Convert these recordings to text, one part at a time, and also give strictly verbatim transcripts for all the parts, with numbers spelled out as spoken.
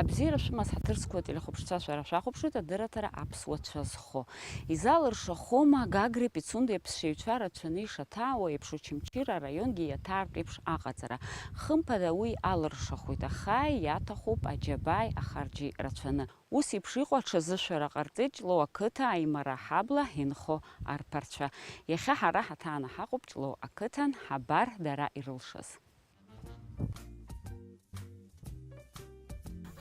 Абзиара шәымаз, ҳаҭыр зқәу ателехәаԥшцәа, шәара шәахәаԥшуеит адырраҭара Аԥсуа цәа зхо. Изалыршахома Гагреи Пицундеи аԥсшьаҩцәа рацәаны ишаҭаауа еиԥш, Очамчыра араионгьы иаҭаартә еиԥш аҟаҵара? Хымԥада, уи алыршахоит, аха иаҭахуп аџьабааи ахарџьи рацәаны. Ус еиԥш иҟоу аҽазышәара ҟарҵеит Ҷлоу ақыҭа Аимара аҳабла инхо арԥарцәа. Иахьа ҳара ҳаҭааны ҳаҟоуп Ҷлоу ақыҭан, ҳабар дара ирылшаз.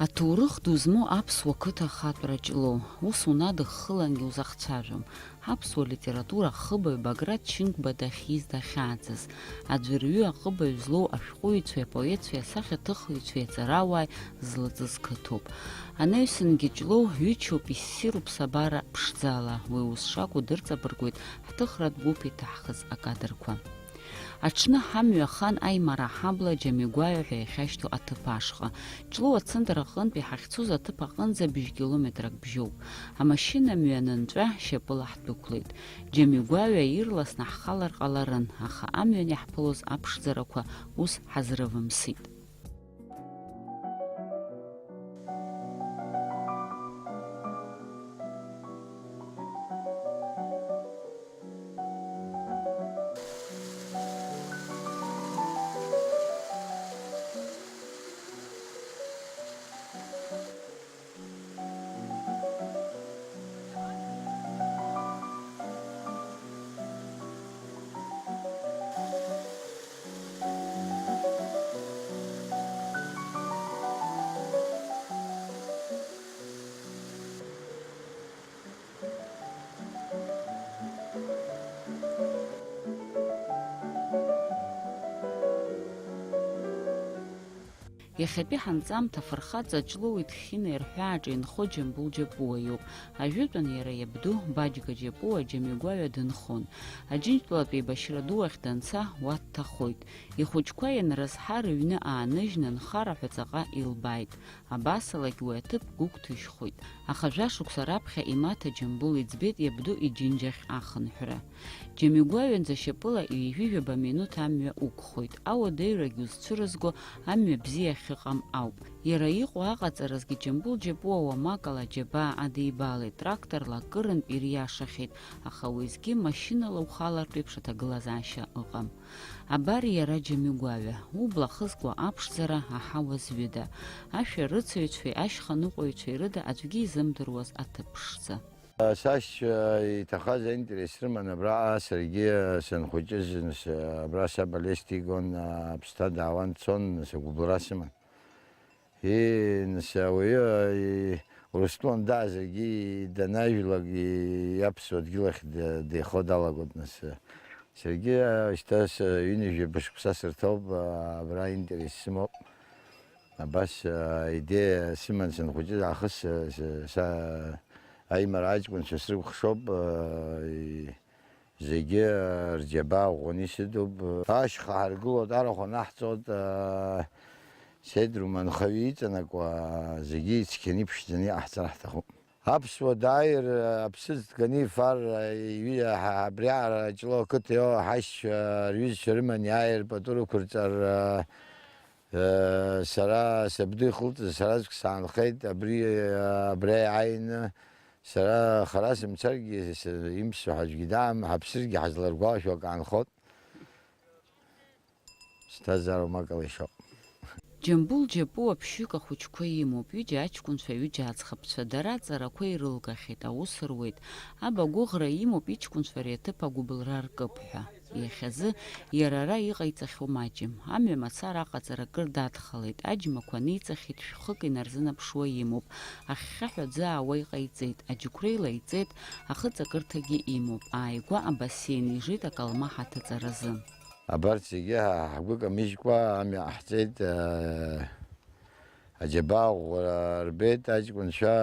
Аҭоурых ду змоу аԥсуа қыҭа ахатәра Ҷлоу, ус унадыххылангьы узахцәажәом. Аԥсуа литература ахыбаҩ Баграт Шьынқәба дахьиз дахьааӡаз, аӡәырҩы аҟыбаҩ злоу ашәҟәыҩҩцәеи апоетцәеи асахьаҭыхыҩцәеи аҵарауааи злаҵыз қыҭоуп. Анаҩсангьы Ҷлоу ҩычоуп, иссируп ԥсабара ԥшӡала, уи ус шакәу дырҵабыргуеит ҳҭыхратә гәыԥ иҭаҳхыз акадрқәа. Аҽны ҳамҩа хан Аимара аҳабла Џьамигәаҩа ҳәа иахьашьҭоу аҭыԥ ашҟа. Ҷлоу ацентр аҟынтәи ҳахьцоз аҭыԥ аҟынӡа бжь километрак бжьоуп. Амашьына мҩа анынҵәа, шьапыла ҳдәықәлеит. Џьамигәаҩа ирласны ҳхалар ҟаларын, аха амҩан иаҳԥылоз аԥшӡарақәа ус ҳазрывымсит. Иахьатәи ҳанҵамҭа афырхаҵа Ҷлоуи Дхьинеи рҳәааҿы инхо Џьамбул Џьапуа иоуп. Ажәытәан иара иабду Баџьга Џьапуа Џьамигәаҩа дынхон. Аџьынџьтәылатә еибашьра ду ахь данца, уа дҭахоит. Ихәыҷқәа ианрызҳа, рыҩны ааныжьны, нхара ҳәа ҵаҟа илбааит. Абасалакь уи аҭыԥ гәыгәҭыжьхоит. Аха жәашықәса раԥхьа имаҭа Џьамбул иӡбеит иабду иџьынџьахь ахынҳәра. Џьамигәаҩанӡа шьапыла ҩажәижәаба минуҭ амҩа уқәхоит. Ауадаҩрагь узцәырызго амҩа бзиа ахьыҟам ауп. Иара иҟоу аҟаҵаразгьы Џьамбул Џьапуа уамак ала аџьабаа адибалеит, тракторла акырынтә ириашахьеит, аха уеизгьы машьынала ухалартә еиԥш аҭагылазаашьа ыҟам. Абар иара Џьамигәаҩа, убла хызкуа аԥшӡара, аҳауа зҩыда, ашәарыцаҩцәеи ашьханыҟәаҩцәеи рыда аӡәгьы изымдыруаз аҭыԥ ԥшӡа. Сашьцәа иҭахаз аинтерес рыман абраҟа, саргьы санхәыҷыз, нас, абра саб Олег сҭигон, аԥсҭа даауан, дцон, нас, агәыбылра сыман. Ии, нас, ауаҩы, и, Урыстәылан даазаргьы, данажәлак, и, иаԥсуа дгьыл ахь д-, деихо далагоит, нас. Саргьы, а, шьҭа с-, ҩынҩажәаба шықәса сырҭоуп, а, абра интерес сымоуп. Абас, а, идеиа сыман санхәыҷыз аахыс, а, с-, са, Аимара аҷкәынцәа срыкәхшоуп, а, и, Зегьы рџьабаа ӷәӷәаны исыдуп. Ашьха ҳаргылоит, арахә анаҳҵоит, аа, седрума анхаҩы иҵанакуа, зегьы ицқьаны иԥшӡаны иҟаҳҵар ҳҭахуп. Аԥсуа дааир, аԥсыӡ ҭганы ифар, иҩыза ҳа-, абриаҟара Ҷлоу ақыҭа иоуа ҳашьцәа рҩызцәа рыман иааир пату рықәырҵар, аа, сара сабду ихылҵыз сараӡәк саанхеит, абри, абра иааины Сара хара сымцаргьы, с-, имсу аӡәгьы даам, ҳаԥсыргьы ҳазларгәалашәо акы аанхоит. Сҭазаара умакала ишоуп. Џьамбул Џьапуа ԥшьҩык ахәыҷқәа имоуп, ҩыџьа аҷкәынцәа, ҩыџьа аӡӷабцәа, дара аҵарақәа ирылгахьеит, аус руеит. Аб агәыӷра имоуп иҷкәынцәа ари аҭыԥ агәыбылра ркып ҳәа. Иахьазы иара ара иҟаиҵахьоу маҷым. Амҩа мацара аҟаҵара акыр дадхалеит, аџьмақәа ниҵахьеит, шәхык инарзынаԥшуа имоуп. Ахьхьаҳәа аӡы аауа иҟаиҵеит, аџьықәреи лаиҵеит, ахыҵакырҭагьы имоуп. Ааигәа абасеин ижит акалмаҳа аҭаҵаразы. Абарҭ зегьы ҳа-, ҳгәы камыжькәа амҩа ҟаҳҵеит, аа, Аџьабаа ӷәӷәара рбеит аҷкәынцәа,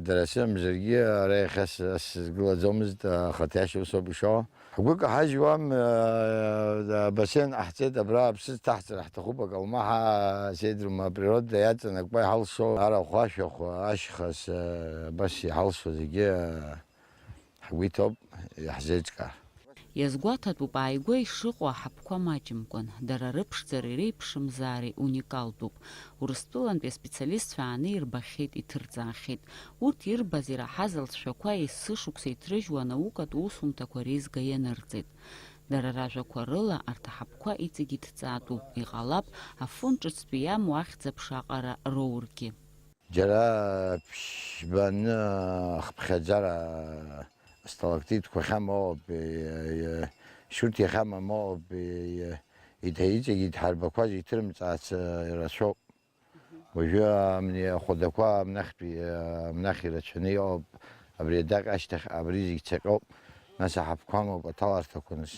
дара сымзаргьы, ара иахьа с-, сызгылаӡомызт, ахаҭа иашьа усоуп ишо. Ҳгәы каҳажьуам, э, абасен ҟаҳҵеит, абра аԥсыӡ ҭаҳҵар ҳҭахуп, акалмаҳа, седрума, априрода иаҵанакуа иҳалшо, арахә, ашәахә, ашьха, с-, абас иҳалшо зегьы, э, ҳгәы иҭоуп, иаҳзеиҿкаар. Иазгәаҭатәуп ааигәа ишыҟоу аҳаԥқәа маҷымкәан, дара рыԥшӡареи реиԥшымзаареи уникалтәуп. Урыстәылантәи аспециалистцәа ааны ирбахьеит, иҭырҵаахьеит. Урҭ ирбаз, ираҳаз алҵшәақәа есышықәса иҭрыжьуа анаукатә усумҭақәа реизга ианырҵеит. Дара ражәақәа рыла, арҭ аҳаԥқәа иҵегь иҭҵаатәуп, иҟалап, афон ҿыцтәи иамоу ахьӡ-аԥша аҟара роургьы. Џьара ԥшьбаны ахыԥхьаӡара асталактитқәа ахьамоу ауп, шьурҭ иахьамамоу ауп, иҭа-, иҵегь идҳарбақәаз иҭырымҵаац рацәоуп. Уажәы амни ахәадақәа амнахьтәи, амнахь ирацәаны иҟоуп, абри адаҟьа ашьҭахь абри зегь цаҟьоуп, нас аҳаԥқәа амоуп аҭаларҭақәа, нас.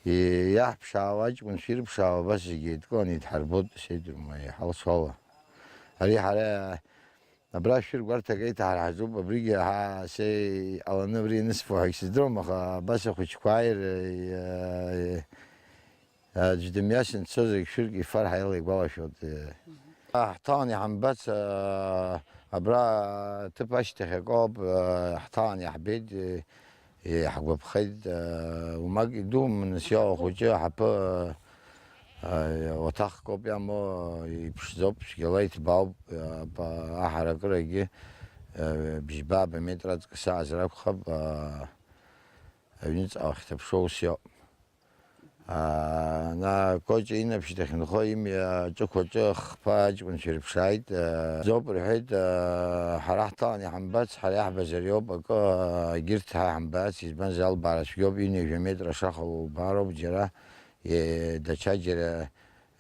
И-, иаҳԥшаауа аҷкәынцәа ирԥшаауа абас зегьы еидкыланы идҳарбоит, сеидроума, иҳалшоула. Ари ҳара абра шәыр гәарҭак еиҭаҳарҳаӡоуп, абригьы ҳа-, се иҟаланы абри ианысфо ҳәа сыздырам, аха абас ахәыҷқәа ааир, э, аӡә дымҩасын дцозаргь шәырк ифар ҳәа ила игәалашәоит. Ҳҭалан иҳамбац, э, абра ҭыԥ ашьҭахь акоуп, э, ҳҭалан иаҳбеит, э, Иаҳгәаԥхеит, уамак идумын, нас иоуа хәыҷы аҳаԥы, уаҭахк ауп иамоу, иԥшӡоуп, цәгьала иҭбаауп, аҳаракырагьы бжьба-ааба метр аҵкыс аазар акәхап, аҩныҵҟа уахьҭаԥшуа ус иоуп. Ана Коча инаԥшь дахьынхо имҩа аҿықә аҿы хԥа аҷкәынцәа ирыԥшааит. Ӡоуп рҳәеит, ҳара ҳҭалан иҳамбац, ҳара иаҳбаз ариоуп, акы, егьырҭ ҳа иҳамбац, избанзар, албаара цәгьоуп, ҩынҩажәа метра шаха убароуп џьара, е, даҽаџьара,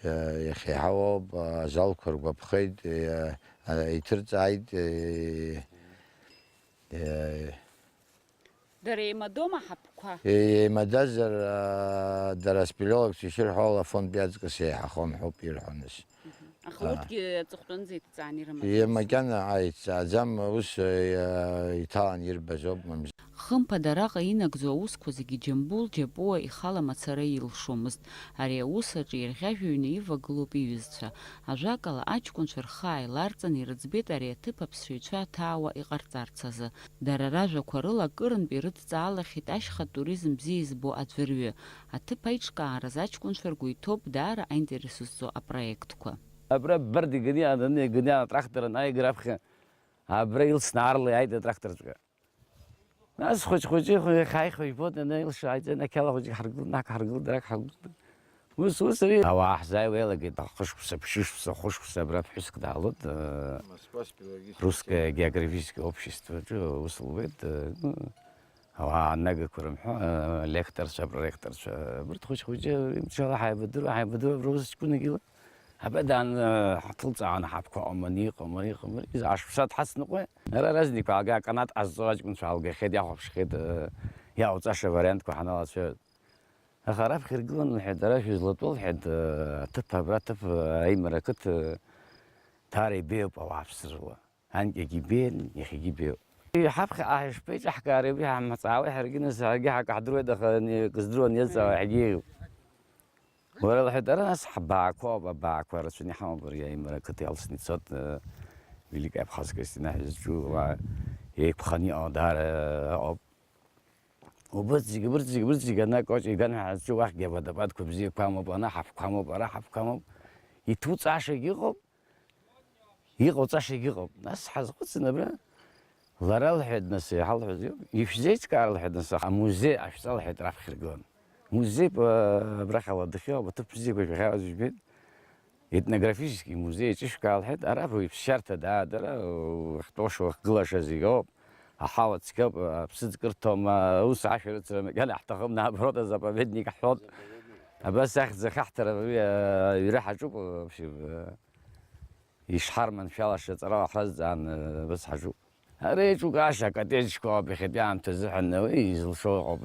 е, иахьеиҳауоуп, азалқәа ргәаԥхеит, е, а, иҭырҵааит, е, е, Дара еимадоума аҳаԥқәа? Еимадазар, аа, дара аспелеологцәа ишырҳәо ала афондтәи аҵкыс еиҳахон ҳәоуп ирҳәо, нас. Аха Аа. урҭгьы аҵыхәтәанӡа иҭҵааны ирымаӡамызт. Макьана, ааи, иҭҵааӡам, ус, аа, иҭалан ирбаз ауп, мамзар. Хымԥада араҟа инагӡоу аусқәа зегьы Џьамбул Џьапуа ихала мацара илшомызт. Ари аус аҿы ирӷьажәҩаны ивагылоуп иҩызцәа. Ажәакала, аҷкәынцәа рхы ааиларҵан ирыӡбеит ари аҭыԥ аԥсшьаҩцәа аҭаауа иҟарҵарц азы. Дара ражәақәа рыла, акырынтә ирыдҵаалахьеит ашьхатә туризм бзиа избо аӡәырҩы. Аҭыԥ аиҿкааразы аҷкәынцәа ргәы иҭоуп даара аинтерес зҵо апроектқәа. Абра Бардиганиа, Ганиа атрактор анааига раԥхьа, абра илсны аарла иааит атракторҵәҟьа. Нас хәыҷ-хәыҷы ихы иахьааихо ижәбоит, ана илшо ааиҵан, ақьала хәыҷык ҳаргылт, наҟ ҳаргылт, дарак ҳаргылт. Ус, ус, ари ауаа ҳзааиуа иалагеит, хышықәса, ԥшьышықәса, хәышықәса абра ԥҳәыск даалоит, э, Москва спелеологический Русское географическое обществоаҿы аус луеит, э, ну, ауаа анагақәа рымҳәо, э, лекторцәа, проректорцәа, абарҭ хәыҷ-хәыҷы имчала ҳаибадыруа, ҳаибадыруа, абра ус ҷкәынак ила. Абра даан, э, ҳаҭылҵаан, ҳаԥқәа ҟаман, иҟамар, иҟамар, из-, ашықәса дҳацныҟәеит. Ара разникқәа аалга, аканат ҟазҵо аҷкәынцәа аалгахьеит, иахәаԥшхьеит, э, иаауҵаша вариантқәа ҳаналацәажәоит. Аха раԥхьа иргылан, лҳәеит, ара шәызлатәоу, лҳәеит, э, аҭыԥ, абра аҭыԥ, э, аимара ақыҭа, э, даара ибеиоуп ауааԥсыра. Анкьагьы ибеиан, иахьагьы ибеиоуп. Ҳаԥхьаҟа ҳашԥеиҿаҳкаари, уи ҳамҳәаҵаауеи ҳаргьы, нас ҳаргьы ҳакы ҳдыруеит, аха ани-, акы здыруа аниазҵаауа иаҳагьы еиӷьуп. Уара, лҳәеит, ара нас ҳбаақәоуп, абаақәа рацәаны иҳамоуп, ари аимара ақыҭа иалсны ицоит, э, Великая Абхазская стена ҳәа зҿу, уа еиқәханы иҟоу даара ыҟоуп. Убырҭ зегьы, убырҭ зегьы, убырҭ зегьы ана Коча иган ҳәа ҳазҿу, уахьгьы аводопадқәа бзиақәа амоуп, ана ҳаԥқәа амоуп, ара ҳаԥқәа амоуп. Иҭуҵаашагьы ыҟоуп, иҟауҵашагьы ыҟоуп. Нас ҳазхәыцын абра. Лара лҳәеит, нас, иҳалҳәаз иоуп. Ишәзеиҿкаар, лҳәеит, нас, амузеи ашәҵа, лҳәеит, раԥхьа иргылан. Музеи, а, абрахь ала дахьыҟоу, аҭыԥ бзиақәа шәахьааз жәбеит. Етнографический музеи аҿышәкаа, лҳәеит, ара уаҩԥсшьарҭа даадара, уахьтәоуша, уахьгылаша зегь ауп. Аҳауа цқьоуп, аԥсыӡ кырҭом, ус ашәарыцара макьана ҳҭахым, наоборот, азаповедник ҳҳәот. Абас ахьӡ ахьаҳҭара, уи, а, аҩра ҳаҿуп, вообще, а, ишҳарманшәалаша аҵарауаа ҳразҵаан, а, абас ҳаҿуп. Ара еиҿукааша акоттеџьқәа ауп иахьатәи аамҭазы ҳәа, уи изылшо ыҟоуп.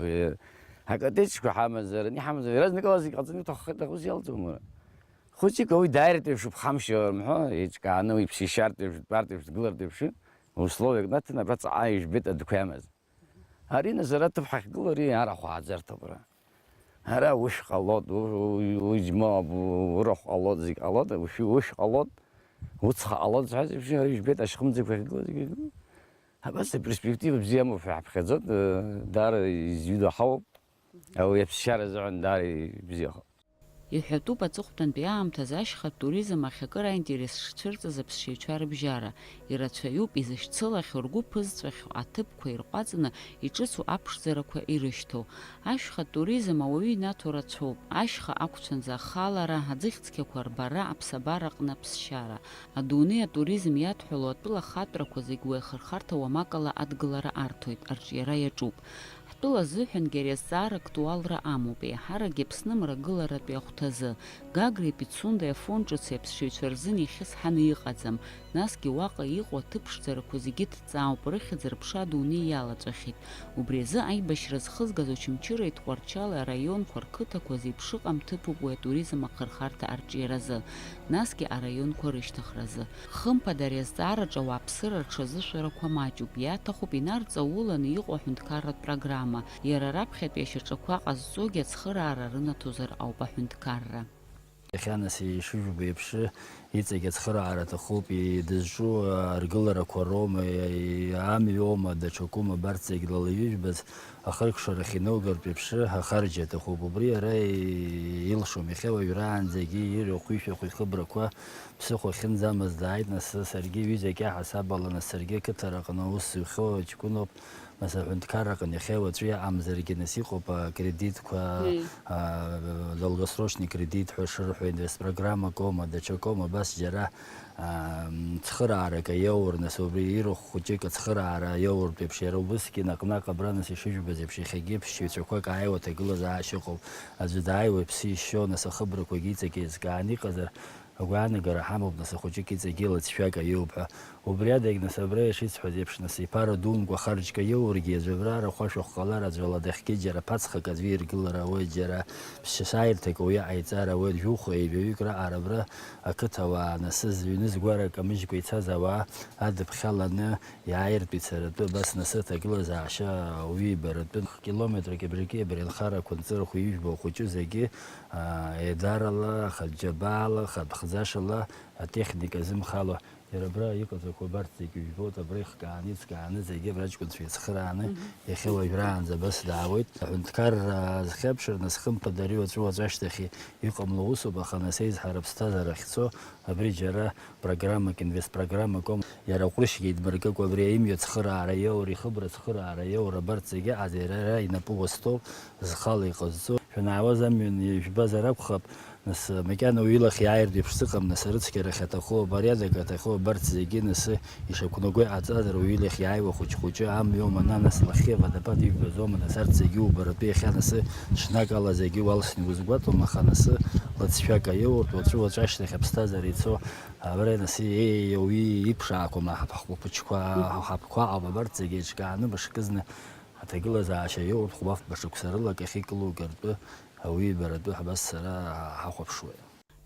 Акоттеџьқәа ҳамазар, ани ҳамазар, иаразнакала зегь ҟаҵаны иуҭаххеит, аха ус иалҵуама? Хәыҷык ауаҩы дааиртә еиԥш уԥхамшьо, рымҳәо, еиҿкааны уи ԥсишьартә еиԥш, дтәартә еиԥш, дгылартә еиԥш, условиак наҭан, абра ҵаҟа ижәбеит адәқәа иамаз. Ари назы ара аҭыԥ ҳахьгылоу, ари арахә ааӡарҭоуп ара. Ара ушә ҟалоит, у-, у-, уџьма, у-, урахә ҟалоит, зегь ҟалоит, ушәи ушә ҟалоит, уцха ҟалоит зҳәаз еиԥш, ара ижәбеит, ашьхымӡақәа ахьгылаз зегьы. Абас аперспектива бзиа амоуп ҳәа ҳаԥхьаӡоит, э, даара изҩыда ҳауп. Ауаҩы аԥсшьара азыҳәан даара ибзиахоит. Иҳәатәуп аҵыхәтәантәи аамҭазы ашьхатә туризм ахь акыр аинтерес шцәырҵыз аԥсшьаҩцәа рыбжьара. Ирацәаҩуп изышьцылахьоу, ргәы ԥызҵәахьоу аҭыԥқәа ирҟәаҵны иҿыцу аԥшӡарақәа ирышьҭоу. Ашьхатә туризм ауаҩы инаҭо рацәоуп. Ашьха ақәцәанӡа ахалара, аӡыхь цқьақәа рбара, аԥсабараҟны аԥсшьара. Адунеи атуризм иадҳәалоу атәыла ахатәрақәа зегь уи ахырхарҭа уамакала адгылара арҭоит, арҿиара иаҿуп. Ҳтәыла азыҳәангьы ари азҵаара актуалра амоуп, еиҳаракгьы Аԥсны мрагыларатәи ахәҭазы. Гагреи Пицундеи Афон ҿыци аԥсшьаҩцәа рзын иахьысҳаны иҟаӡам, насгьы уаҟа иҟоу аҭыԥ ԥшӡарақәа зегьы ҭҵаауп, рыхьӡ-рыԥша адунеи иалаҵәахьеит. Убри азы аибашьра зхызгаз Очамчыреи Тҟәарчали араионқәа рқыҭақәа зеиԥшыҟам ҭыԥуп уи атуризм ахырхарҭа арҿиаразы, насгьы араионқәа рышьҭыхразы. Хымԥада, ари азҵаараҿы ауааԥсыра рҽазышәарақәа маҷуп, иаҭахуп инарҵауланы иҟоу аҳәынҭқарратә программа, иара раԥхьатәи ашьаҿақәа ҟазҵогьы ацхыраара рынаҭозар ауп аҳәынҭқарра. Иахьа нас ишыжәбо еиԥш, иҵегь ацхыраара аҭахуп, и-, дызҿу аргыларақәа роума, и-, амҩоума, даҽакума, абарҭ зегь лала ижәбаз ахыркәшарахь иноугартә еиԥш, ахарџь аҭахуп. Убри иара и-, илшом, иахьа уажәраанӡагьы ирахә ишәахә ихыбрақәа ԥсыхәа ахьынӡамаз дааит, нас саргьы ҩызак иаҳасаб ала, нас саргьы ақыҭараҟны аус зухьоу ҷкәыноуп. Нас аҳәынҭқарраҟны иахьа уаҵәы иаҟамзаргьы, нас иҟоуп акредитқәа, Мм. а, долгосрочный кредит ҳәа шырҳәо, инвестпрограммакоума, даҽакоума, абас џьара, а, м, цхыраарак аиоур, нас убри ирахә хәыҷык ацхыраара аиоуртә еиԥш, иара убысгьы наҟ-наҟ абра, нас ишыжәбаз еиԥш, иахьагьы ԥсшьаҩцәақәак ааиуа аҭагылазаашьа ыҟоуп. Аӡәы дааиуа иԥсы ишьо, нас ахыбрақәагьы иҵегь еизкааны иҟазар, агәаанагара ҳамоуп, нас ахәыҷык иҵегь илаҵшәак аиоуп ҳәа. Убри адагь, нас, абра ишисҳәаз еиԥш, нас, иԥара думкәа харџька иоургьы, аӡәы абра арахә ашәахә ҟалар, аӡәы ала дахьгьы џьара ԥацхак аӡәы иргылар ауеит, џьара ԥсшьасааирҭак ауаҩы ҟаиҵар ауеит, жәохә еибаҩык раҟара абра ақыҭауаа, нас, зыҩны згәара камыжькәа ицаз ауаа адыԥхьаланы иааиртә ицаратәы, абас, нас, аҭагылазаашьа ауаҩы ибаратәы, километрак ибжаки абри анхарақәа нҵырху ижәбо ахәыҷы зегьы, аа, еидарала, хатә џьабаала, хатә хӡашала, атехника зымхало, иара абра иҟаҵақәоу абарҭ зегьы ижәбоит, абра ихкааны, иҵкааны, зегьы абра аҷкәынцәа ицхырааны, Мгм. Иахьа уажәраанӡа абас даауеит. Аҳәынҭқарра зхьаԥшыр, нас хымԥада ари уаҵәы-уаҵәы ашьҭахь иҟамло усуп, аха нас еизҳара аԥсҭазаара ахьцо, абри џьара программак, инвестпрограммаком, иара ҟәрышьгьы идмыркыкәа, абри аимҩа цхыраара иоур, ихыбра цхыраара иоур, абарҭ зегьы аӡа иара инапы уасҭоуп, зхала иҟазҵо. Шәанаауаз амҩан ижәбазар акәхап, Нас, макьана уи илахь иааиртә еиԥш сыҟам, нас, арыцқьарахь аҭаху, абариадак аҭаху, абарҭ зегьы, нас, ишақәнаго иҟаҵазар, уи илахь иааиуа хәыҷ-хәыҷы амҩоума, на, нас, лахьхьи аводопад ижәбаӡома, нас, арҭ зегьы убаратәы иахьа, нас, ҽнак ала зегьы уалсны иузгәаҭом, аха, нас, лыҵшәак аиоуртә, уаҵәы-уаҵәы ашьҭахь аԥсҭазаара ицо, абра, нас, еи, уи иԥшаақәоума, ҳхәыҷқәа, ҳаԥқәа ҟалап, абарҭ зегьы еиҿкааны мышкызны аҭагылазаашьа иоуртә хәмафба шықәса рылак ахьикылугартәы, Ауаҩы ибаратәы ҳбазцара ҳахәаԥшуеит.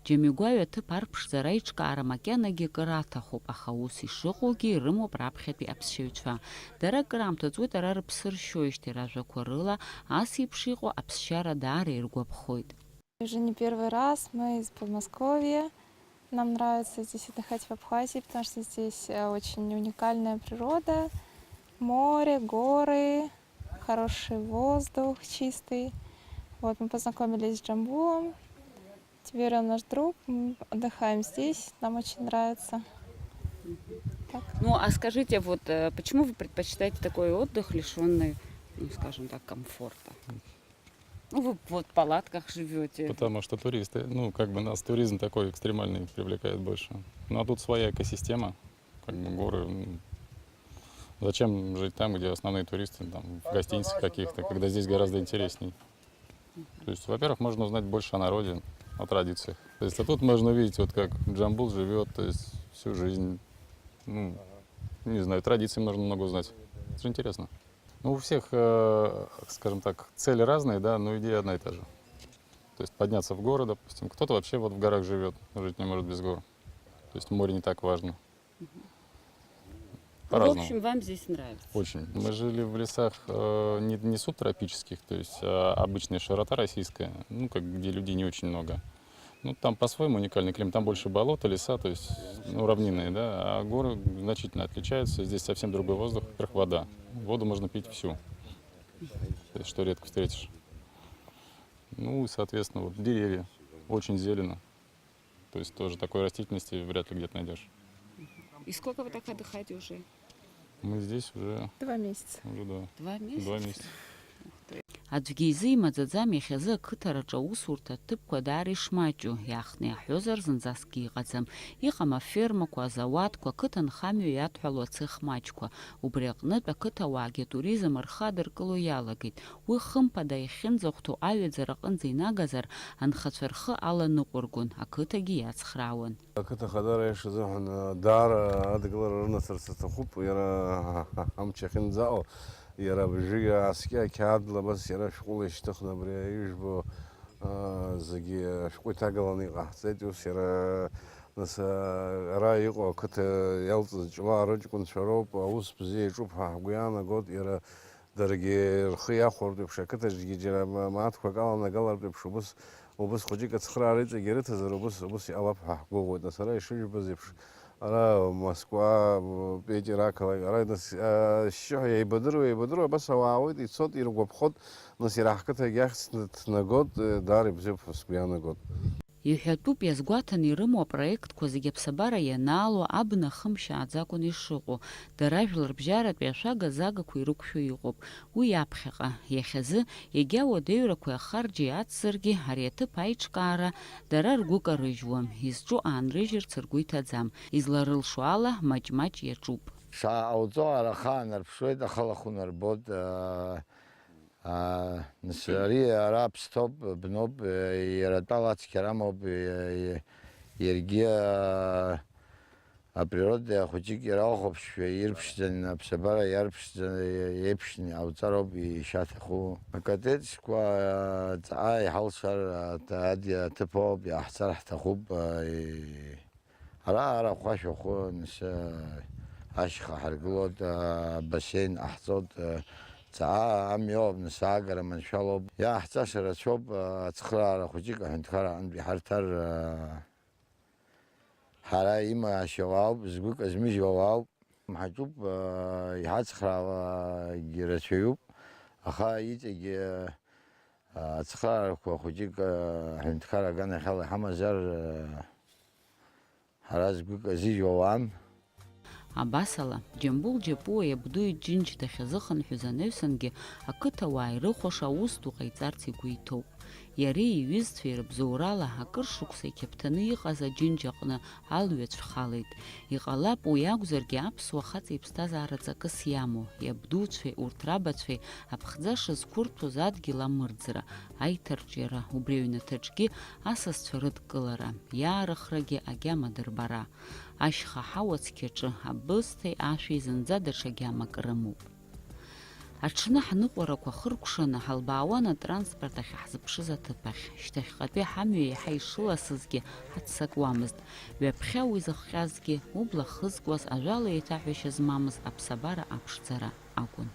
Џьамигәаҩа аҭыԥ арԥшӡара аиҿкаара макьанагьы акыр аҭахуп, аха ус ишыҟоугьы ирымоуп раԥхьатәи аԥсшьаҩцәа. Дара акыраамҭа ҵуеит ара рыԥсы ршьоижьҭеи, ражәақәа рыла, ас еиԥш иҟоу аԥсшьара даара иргәаԥхоит. Уже не первый раз мы из Подмосковья. Нам нравится здесь отдыхать в Абхазии, потому что здесь, э, очень уникальная природа, море, горы, хороший воздух чистый. Вот, мы познакомились с Джамбулом. Теперь он наш друг, мы отдыхаем здесь, нам очень нравится. Так. Ну, а скажите, вот, э, почему вы предпочитаете такой отдых, лишённый, ну, скажем так, комфорта? Ну, вы вот в палатках живёте. Потому что туристы, ну, как бы нас туризм такой экстремальный привлекает больше. Ну, а тут своя экосистема, как бы горы. М, зачем жить там, где основные туристы, там, в гостиницах каких-то, когда здесь гораздо интересней? То есть, во-первых, можно узнать больше о народе, о традициях. То есть, а тут можно увидеть, вот как Джамбул живёт, то есть всю жизнь, ну, не знаю, традиций можно много узнать. Это же интересно. Ну, у всех, э, скажем так, цели разные, да, но идея одна и та же. То есть подняться в горы, допустим. Кто-то вообще вот в горах живёт, жить не может без гор. То есть море не так важно. Мгм. Ну, в По-разному. Общем, вам здесь нравится? Очень. Мы жили в лесах, э, не, не субтропических, то есть, а, обычная широта российская, ну, как, где людей не очень много. Ну, там по-своему уникальный климат, там больше болота, леса, то есть, ну, равнинные, да, а горы значительно отличаются, здесь совсем другой воздух, во-первых, вода. Воду можно пить всю, то есть, что редко встретишь. Ну и, соответственно, вот деревья. Очень зелено. То есть тоже такой растительности вряд ли где-то найдешь. И сколько вы так отдыхаете уже? Мы здесь уже, Два месяца. Уже, да. Два месяца? Два месяца. Аӡәгьы изы имаӡаӡам иахьазы ақыҭараҿы аусурҭа аҭыԥқәа даара ишмаҷу, иаахтны иаҳҳәозар, зынӡаскгьы иҟаӡам. Иҟам афермақәа, азауадқәа, ақыҭанхамҩа иадҳәалоу ацех маҷқәа. Убри аҟнытә ақыҭауаагьы атуризм рхы адыркыло иалагеит. Уи хымԥада иахьынӡахәҭоу аҩаӡара аҟынӡа инагазар, анхацәа рхы аланыҟәыргон, ақыҭагьы иацхраауан. Ақыҭа ахадара аиашазыҳәан даара адгылара рынасырц аҭахуп, иара амч ахьынӡаҟоу, иара абжьы ааскьа ақьаад лабас иара ашәҟәыла ишьҭыхны абри ижәбо зегьы ашәҟәы иҭагаланы иҟаҳҵеит, ус иара нас ара иҟоу ақыҭа иалҵыз ҷлаа рыҷкәынцәа роуп, аус бзиа иаҿуп ҳәа ҳгәы иаанагоит, иара даргьы рхы иахәартә еиԥш, ақыҭаҿгьы џьара ма-, мааҭқәак аланагалартә еиԥш, убыс, убыс хәыҷык ацхыраара иҵегьы ирыҭазар, убыс, убыс иҟалап ҳәа ҳгәыӷуеит. Нас ара ишыжәбаз еиԥш, ара Москва, Питер ақалақь, ара нас, а, шьшьыҳәа еибадыруа, еибадыруа, абас ауаа аауеит, ицоит, иргәаԥхоит, нас иара ҳқыҭагь ахьӡ ҭнагоит, даара ибзиоуп ҳәа сгәы иаанагоит. Иҳәатәуп, иазгәаҭаны ирымоу апроектқәа зегьы аԥсабара ианаало абна хымшьааӡакәан ишыҟоу, дара ажәларбжьаратәи ашәага-загақәа ирықәшәо иҟоуп. Уи аԥхьаҟа, иахьазы, егьа уадаҩрақәеи ахарџьи ацзаргьы, ари аҭыԥ аиҿкаара дара ргәы карыжьуам, изҿу аанрыжьырц ргәы иҭаӡам, изларылшо ала, маҷ-маҷ иаҿуп. Шаҟа уҵоу арахаа нарԥшуеит, ахалахәы нарбоит. Аа, аа, нас ари ара ԥсҭоуп, бноуп, иара атәала ацқьара амоуп, иа-, иа-, иаргьы, аа, априрода хәыҷык иралхәаԥшшәа ирԥшӡан, аԥсабара иарԥшӡан, еиԥшны иҟауҵароуп ишаҭаху. Акатетцәқәа ҵаҟа иҳалшар аҭ-, ади-, аҭыԥ ауп, иаҳцар ҳҭахуп, аа, и-, Ара арахә ашәахәы, нас, ашьха ҳаргылоит, абасеин ҟаҳҵоит, ҵаа амҩоуп, нас аагара маншәалоуп. Иааҳҵаша рацәоуп, ацхыраара хәыҷык аҳәынҭқарра аҟынтә иҳарҭар, ҳара имаашьа уаауп, згәы казмыжьуа уаауп. Ҳаҿуп, иҳацхраауагьы рацәаҩуп, аха иҵегьы ацхыраарақәа хәыҷык аҳәынҭқарра аганахьала иҳамазар, ҳара згәы казыжьуа уаам. Абасала, Џьамбул Џьапуа иабду иџьынџь дахьазыхынҳәыз анаҩсангьы ақыҭауаа ирыхәаша аус ду ҟаиҵарц игәы иҭоуп. Иареи иҩызцәеи рыбзоурала акыр шықәса иқьаԥҭаны иҟаз аџьынџь аҟны алҩа цәхалеит. Иҟалап, уи акәзаргьы аԥсуа хаҵа иԥсҭазаара ҵакыс иамоу, иабдуцәеи урҭ рабацәеи аԥхӡы шазқәырҭәоз адгьыл амырӡра, аиҭарҿиара, убри аҩнаҭаҿгьы асасцәа рыдкылара, иаарыхрагьы агьама дырбара. Ашьха ҳауа цқьаҿы абысҭеи ашәеи зынӡа даҽа гьамак рымоуп. Аҽны ҳныҟәарақәа хыркәшаны ҳалбаауан атранспорт ахь ҳзыԥшыз аҭыԥ ахь. Шьҭахьҟатәи ҳамҩа еиҳа ишыласызгьы ҳаццакуамызт. Ҩаԥхьа уи зыхҟьазгьы, убла хызкуаз, ажәала еиҭаҳәашьа змамыз аԥсабара аԥшӡара акәын.